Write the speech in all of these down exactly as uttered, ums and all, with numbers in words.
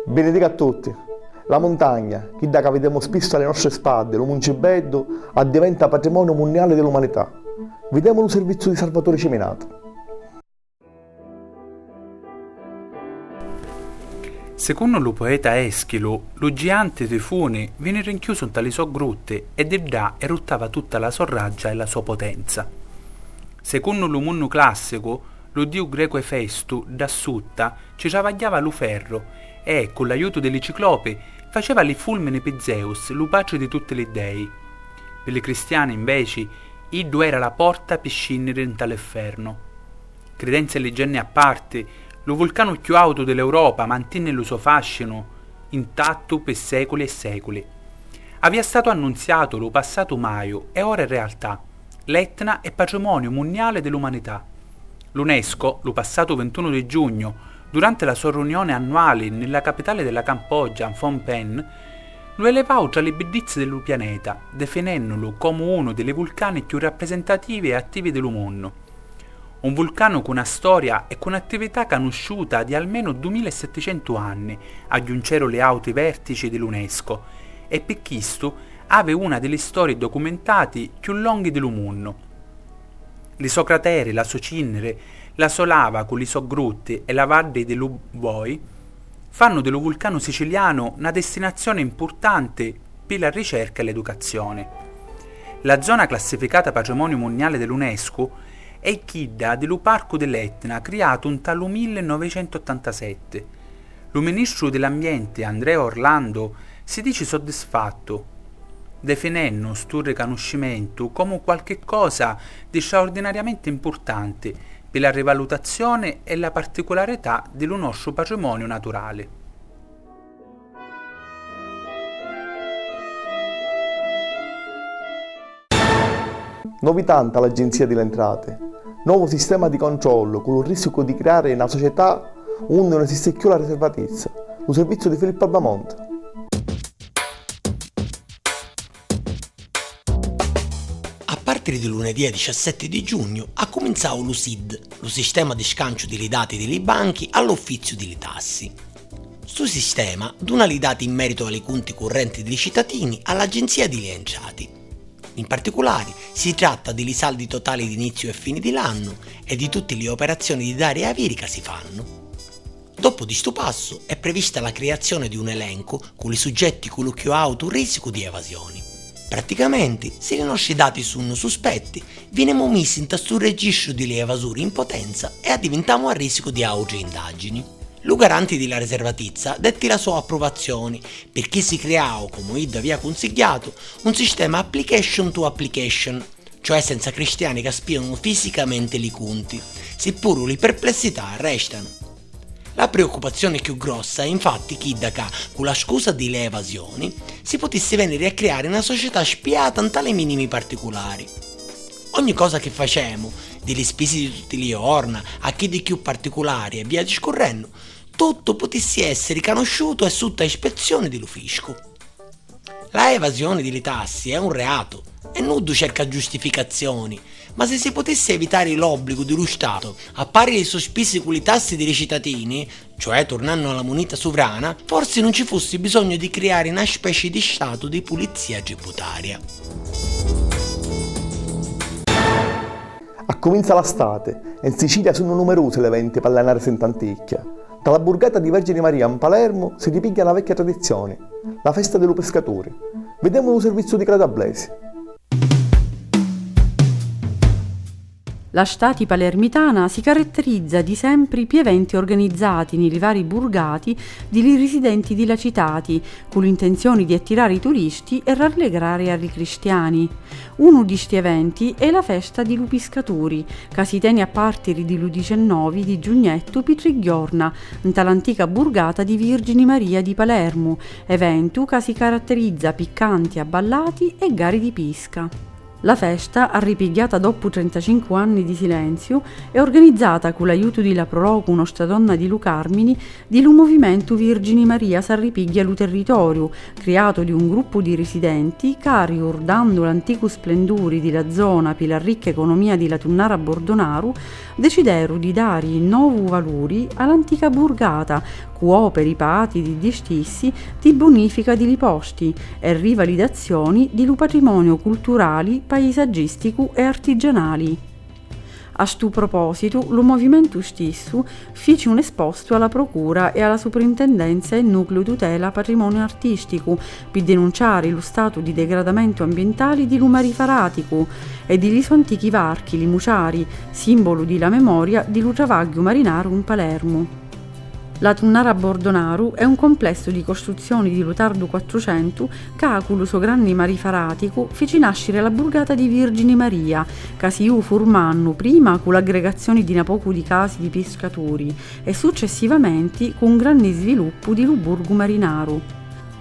Binidica a tutti! La muntagna, chidda ca videmu spissu a li nostri spaddi, lu Muncibeddu, addiventa patrimoniu munniali di l'umanità. Videmu lu sirvizziu di Sarvaturi Ciminatu. Secunnu lu poeta Eschilu, lu gianti Tifuni vini rinchiusu nta li so grutti e di ddà eruttava tutta la so raggia e la so potenza. Secunnu lu munnu classicu, lu diu grecu Efestu, ddà sutta, ci travagghiava lu ferru e, cu l'aiutu di li ciclopi, faceva li fulmini pi Zeus, lu patri di tutti li dei. Pi li cristiani, inveci, iddu era la porta pi scinniri nta l'infernu. Cridenzi e liggenni a parti, lu vulcanu cchiù autu di l'Europa mantinni lu so fascinu intattu pi seculi e seculi. Avìa statu annunziatu lu passatu maiu e ora è realtà. L'Etna è patrimoniu munniali di l'umanità. L'UNESCO, lu passatu vintunu di giugnu, durante la so riunioni annuali nni la capitali di la Campoggia, Phnom Penh, lu elevau tra li biddizzi di lu pianeta, definennulu comu unu di li vulcani cchiù rapprisentativi e attivi di lu munnu. Un vulcanu cu na storia e cu n'attività canusciuta di almenu dumila e setticentu anni, agghiunceru li auti vertici di l'UNESCO, e pi chistu havi una di li storii documentati cchiù longhi di lu munnu. Li so crateri, la so cinniri, la so lava cu li so grutti e la vaddi di lu Voi fannu di lu vulcanu sicilianu na distinazioni mpurtanti pi la ricerca e l'educazioni. La zona classificata patrimoniu munniali di l'UNESCO è chidda di lu Parcu di l'Etna, criatu nta lu millinovecentuottantasetti. Lu ministru di l'Ambienti Andrea Orlando si dici soddisfattu, definennu stu ricanuscimentu comu qualchi cosa di straurdinariamenti mpurtanti pi la rivalutazioni e la particularità di lu nostru patrimoniu naturali. Novità nta l'Agginzia di l'Entrati. Novu sistema di controllu cu lu risicu di criari na società unni nun esisti cchiù la riservatizza. Lu sirvizziu di Filippo Albamonte. A partiri di lunedì diciassetti di giugnu accuminzau lu SID, lu sistema di scanciu di li dati di li banchi a l'Uffiziu di li Tassi. Stu sistema duna li dati in meritu a li cunti currenti di li citatini a l'Agginzia di li Entrati. In particulari, si tratta di li saldi totali di iniziu e fini di l'annu e di tutti li operazioni di dari e aviri ca si fannu. Doppu di stu passu è prevista la criazioni di un elencu cu li suggetti cu lu cchiù autu risicu di evasioni. Praticamenti, si li nostri dati sunnu suspetti, vinemu missi nta stu registru di li evasuri in potenza e addivintamu a risicu di autri indagini. Lu garanti di la riservatizza detti la so appruvazioni, pirchì si criau, comu iddu avìa cunsigghiatu, un sistema application to application, cioè senza cristiani ca spianu fisicamenti li cunti, si puru li perplessità restanu. La preoccupazioni cchiù grossa è infatti chidda ca, cu la scusa di l'evasioni, si putissi veniri a criari na società spiata nta li minimi particulari. Ogni cosa chi facemu, di li spisi di tutti li jorna a chiddi cchiù particulari e via discurrennu, tuttu putissi essiri canusciutu e sutta ispezzioni di lu fiscu. La evasioni di li tassi è un reatu e nuddu cerca giustificazzioni, ma si si putissi evitari l'obbligu di lu Statu a pari li so spisi cu li tassi di li citatini, cioè turnannu a la munita suvrana, forsi nun ci fussi bisognu di criari na speci di statu di pulizzia tributaria. Accuminza la stati e in Sicilia sunnu numerusi l'eventi p'allenarisi nt'anticchia. Nta la burgata di Vergini Maria in Palermu si ripigghia na vecchia tradizioni, la festa di lu piscaturi. Videmu lu sirvizziu di Claudia Blesi. La stati palermitana si caratterizza di sempri pi eventi organizzati ni li vari burgati di li risidenti di la citati, cu l'intenzioni di attirari i turisti e rallegrari a li cristiani. Unu di sti eventi è la festa di lu piscaturi, ca si teni a partiri di lu dicennovi di giugnettu pi tri ghiorna, nta l'antica burgata di Virgini Maria di Palermu, eventu ca si caratterizza pi canti abballati e gari di pisca. La festa, arripigghiata doppu trentacincu anni di silenziu, è organizzata cu l'aiutu di la Pro Loco Nostra Donna di lu Carmini di lu Muvimentu Virgini Maria s'arripigghia lu territoriu, criatu di un gruppu di risidenti ca, riurdannu l'anticu splenduri di la zona pi la ricca economia di la tunnara Bordonaru, decideru di dari novu valuri a l'antica burgata cu operi pati di ddi stissi di bunifica di li posti e rivalidazzioni di lu patrimoniu culturali, paisaggisticu e artiggianali. A stu propositu, lu movimentu stissu fici un espostu a la Procura e a la Suprintendenza e Nucleu Tutela Patrimoniu Artisticu pi denunciari lu statu di degradamentu ambientali di lu Marifaraticu e di li so antichi varchi, li muciari, simbolu di la memoria di lu travagghiu marinaru in Palermu. La Tunnara Bordonaru è un complessu di costruzzioni di lu tardu Quattrucentu ca, cu lu so granni marifaraticu, fici nasciri la burgata di Virgini Maria, ca si iu furmannu prima cu l'aggregazzioni di na pocu di casi di piscaturi e successivamenti cu un granni sviluppu di lu burgu marinaru.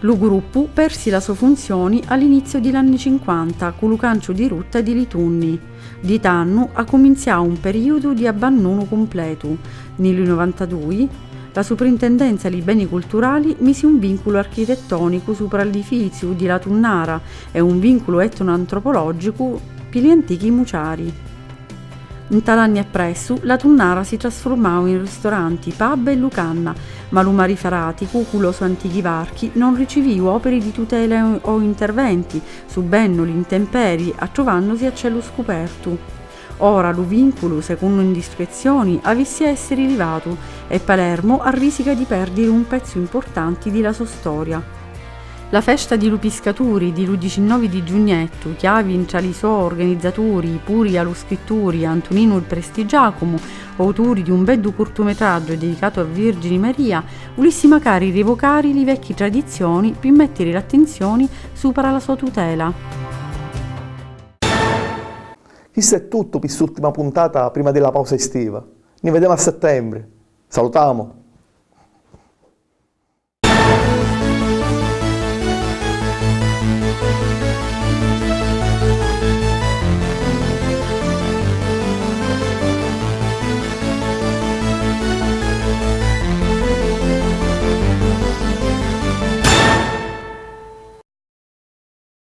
Lu gruppu persi la so funzioni a l'inizziu di l'anni cinquanta cu lu canciu di rutta di li tunni. Di tannu accuminziau un periudu di abbannunu cumpletu. Nni lu novantadui, la Suprintendenza di li Beni Culturali misi un vinculu architettonicu supra l'edifiziu di la tunnara e un vinculu etnoantropologicu pi li antichi muciari. Nta l'anni appressu, la tunnara si trasfurmau in ristoranti, pub e lucanna, ma lu Marifaraticu, cu lo so antichi varchi, non ricivìu operi di tutela o interventi, subbennu l'intemperii, attruvànnusi a celu scupertu. Ora lu vinculu, secunnu indiscrezzioni, avissi a èssiri livatu e Palermo arrisica di pèrdiri un pezzu importanti di la so storia. La festa di lu piscaturi di lu dicinnovi di giugnettu, chiavi ntra li so organizzaturi puri a lu scritturi Antuninu Prestigiacomu, auturi di un beddu curtumetraggio dedicatu a Virgini Maria, vulissi macari revocari li vecchi tradizzioni pi mèttiri l'attenzioni supra la so tutela. Chistu è tuttu pi st'ultima puntata prima di la pausa estiva. Ni vedemu a settembri. Salutamu!